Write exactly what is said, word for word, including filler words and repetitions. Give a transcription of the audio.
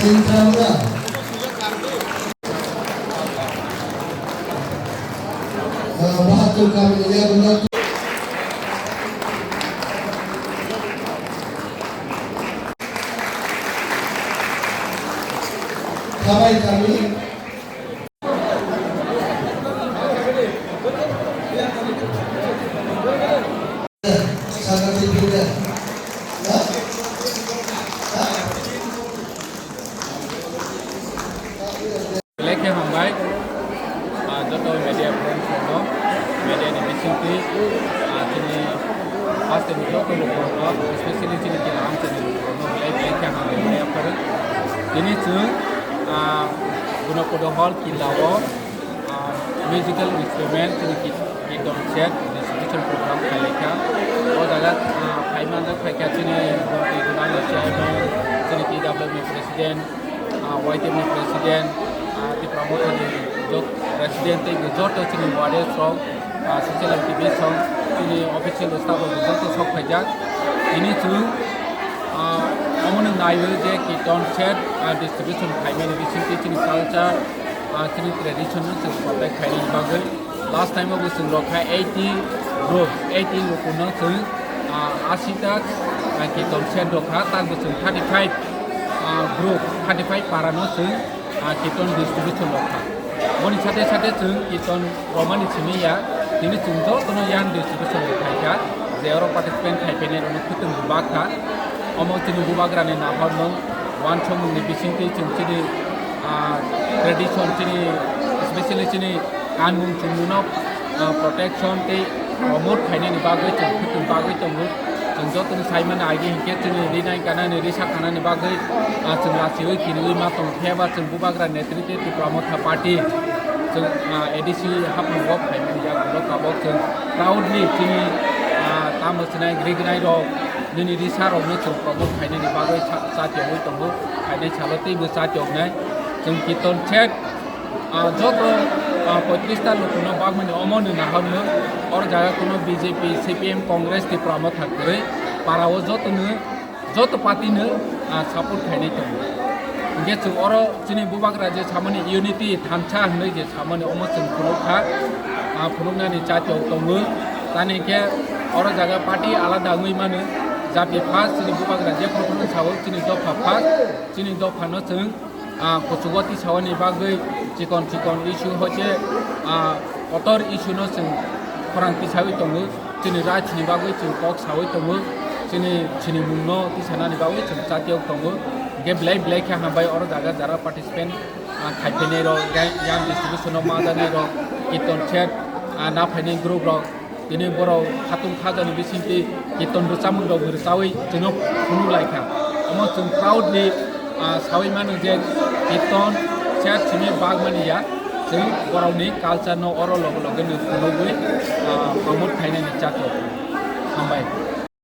Bahatur kamini yaguno. Khabai kami. Belai khe hambai, ah, joto media friends rokno, media ni bisingtwi, ah, chini haste ni joto lukurokno, especially chini Kila Amchani lukurokno belai belai khe hambai hwnwi yapharwi. Tini chwng, ah, Gunakoda Hall Kila o, ah, musical instrument chini ki-, kingdom set distribution program khailai kha. O jaga, ah, phai manjak phai kha chini Guwahati Donor ni chairman, chini T W M ni president, ah, Y T F ni president, ah, Tipra Motha ni jot-, president tei joto chini warriors rok, ah, social activist rok, chini official staff rok joto sok phaijak. Tini chwng, ah, omono naiwi je kingdom set, ah, distribution khaimani bisingtwi chini culture, ah, chini tradition no chwng protect khainani bagwi. Last time o bo chwng rok kha eighty group, eighty lukuno chwng, ah, ashi ta, ah, kingdom set rok kha, tak bo chwng thirty five, ah, group, thirty five para no chwng, ah, kingdom distribution rok kha. Boni sate sate chwng kingdom romani simi ya, tini chwng jotono yan distribution rok khai kha, je oro participant khai phainai rokno khwtwng bak kha. Omo chini bubagrani naharmung, wansukmungni bisingtwi chwng chini, ah, tradition chini, especially chini kanmung chumungno, ah, protection tei promote khainani bagwi chwng khwtwng bagwi tongo. Chwng jotono saimano agi hinkhe chini rinai kanani risa kanani bagwi, ah, chwng lachiwi kiriwi ma tongkhe ba chwng bubagra netritwi Tipra Motha Party chwng, ah, A D C haphango phaimani yagulo tabok chwng proudly chini, ah, tamo sinai grignai rok nini risa rokno chwng promote khainani bagwi sa-, chatiogwi tongo. Khainai salo teibo chatioknai chwng kingdom set, ah, joto, ah, poitrish ta lukuno bagmani omono naharmung. Oro jaga kuno B J P, C P M, Congress, Tipra Motha kwrwi para o jotono joto party no, ah, support khainai tongo. Hinkhe chwng oro chini bubagra je samani unity thansa hinwi je samani omo chwng phunuk kha, ah, phunuknani chatiok tongo. Tani hinkhe oro jaga party alada wngwi mano, jati first, chini bubagra je phunuk sao chini dopha first, chini dopha no chwng ah, kuchugo tisawani bagwi chikon chikon issue hoite, ah, kotor issue no chwng khorang tisawi tongo, chini rights ni bagwi chwng kok sawi tongo, chini, chini mungno tisanani bagwi chwng chatiok tongo. Hinkhe belai belai khe hambai oro jaga jara participant, ah, khaiphainai rok, yang, yang distribution o ma janai rok, kingdom set, ah, na phainai group rok, tini borok khatung khajani bisingtwi kingdom rwchapmung rok rwchawi chwngno phunuk lai kha. Omo chwng proudly, ah, sawi mano je kingdom set simi bagmani ya, chwng borokni culture no oro loge loge no phunugwi, ah, promote khainani chakhe. Hambai.